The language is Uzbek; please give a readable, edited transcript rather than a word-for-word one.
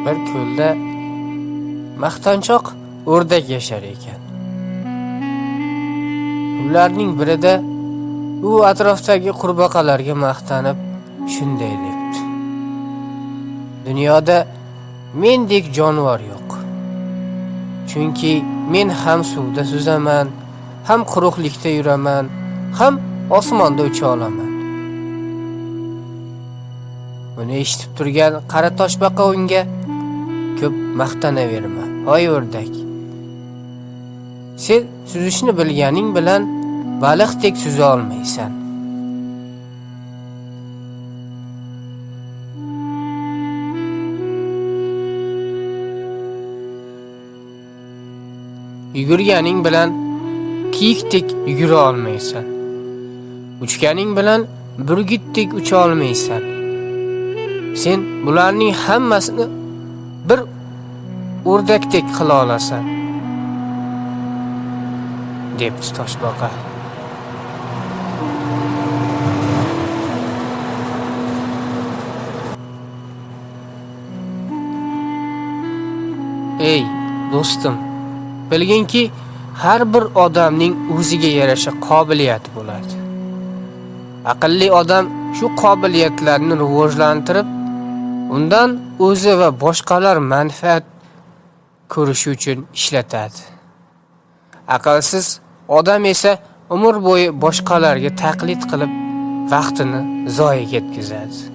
Bir ko'lda maqtanchoq o'rdak yashar ekan. Kunlarning birida u atrofdagi qurbaqalarga maqtanib shunday debdi: "Dunyoda mendek jonivor yo'q. Chunki men ham suvda suzaman, ham quruqlikda yuraman, ham osmonda ucha olaman." Buni eshitib turgan qara toshbaqa unga: "Ko'p maqtanaverma, hoy o'rdak. Sen suzishni bilganing bilan baliqdek suza olmaysan. Yugurganing bilan kiyikdek yugura olmaysan. Uchganing bilan burgutdek ucha olmaysan. Sen bularning hammasini bir o'rdakdek qila olasan", debdi toshbaqa. Ey do'stim, bilginki, har bir odamning o'ziga yarasha qobiliyati bo'ladi. Aqlli odam shu qobiliyatlarni rivojlantirib, undan o'zi va boshqalar manfaat ko'rishi uchun ishlatadi. Aqlsiz odam esa umr bo'yi boshqalarga taqlid qilib, vaqtini zoye ketkazadi.